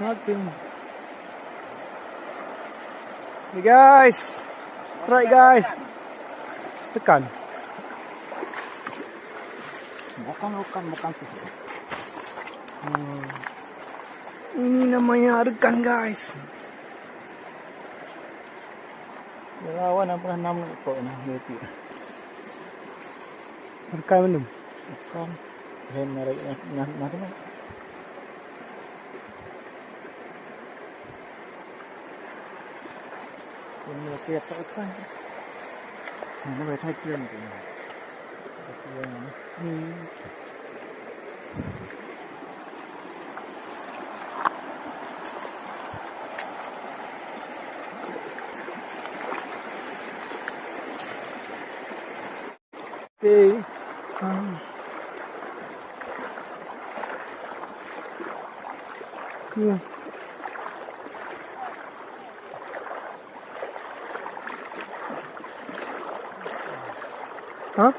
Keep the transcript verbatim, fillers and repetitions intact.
Oke. Ni guys. Strike guys. Tekan. Bukan, bukan, bukan. Hmm. Ini namanya rekan guys. Lawan apa nama kok ni? Rekan mana? Bukan. Yang menarik nah, nah, nah, nah. Ini lagi apa, apa? Ini lagi satu lagi. Hmm. Okey. Ha. Ya. Ha?